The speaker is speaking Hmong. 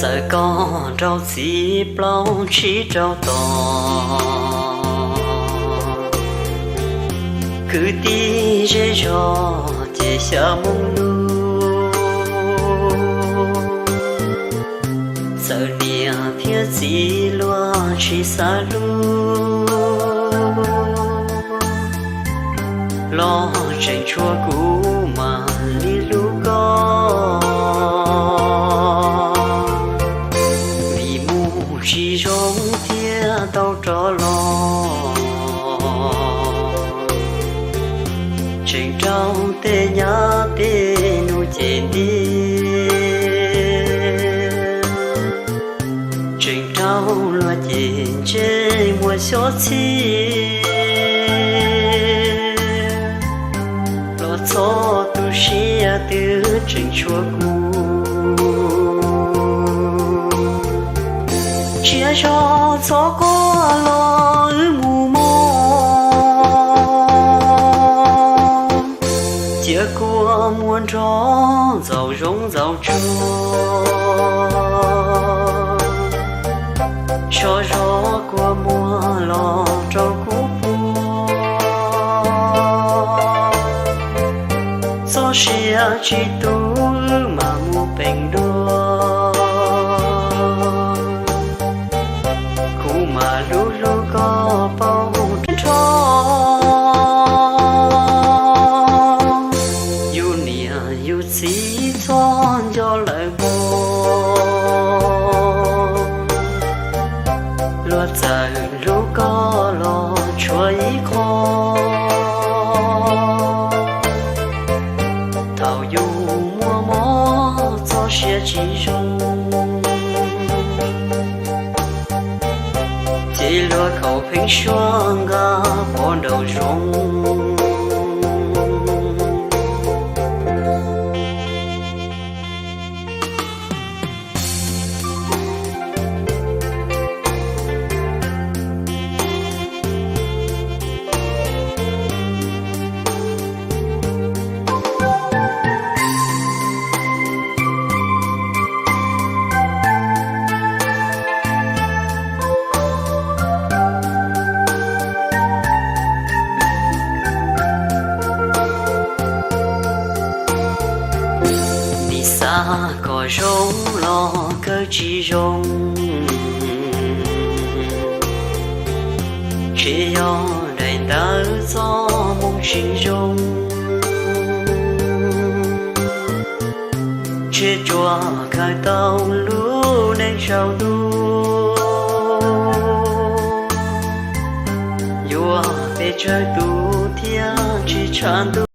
Txawm koj rau txiv plaub tsib rau tom, kwv tij zej zog ces xya moo lug. Txawm niam thiab txiv luag tsis xav hlub, los tseem tshuav kuv mam li hlub koj. Vim mus tsis zoo thiaj tau rov los, tseem raug tej nyab tej nus cem ntiag, tseem raug luag cem ntsej muag xyob txhij. Los txhob tu siab, twb tseem tshuav kuv, tsiaj zog txhob quaj los wb mus mog. Cia kua muag nrog ntxaus zoov ntxaus tsuag, so zog kua muag los rau kuv pw. Txoj sia tsis tu, wb mam mus peem dua, kuv mam hlub hlub koj paub nrho. Yus niam yus txiv txhob nco lawm mog, luag txawm hlub koj los tshuav ib qho. Thaum yus muaj mob txoj sia tsis zoo, ces luag khaum pheeb suab nqa pov nraum zoov. Nim xav kom zoo los kawg tsis zoo, tsis yog daim ntawv txoj moo tsis zoo. Ntshe tsuas khaws tau lub neej tsaus ntuj, yuav pes tsawg tus thiaj tsis tshav ntuj.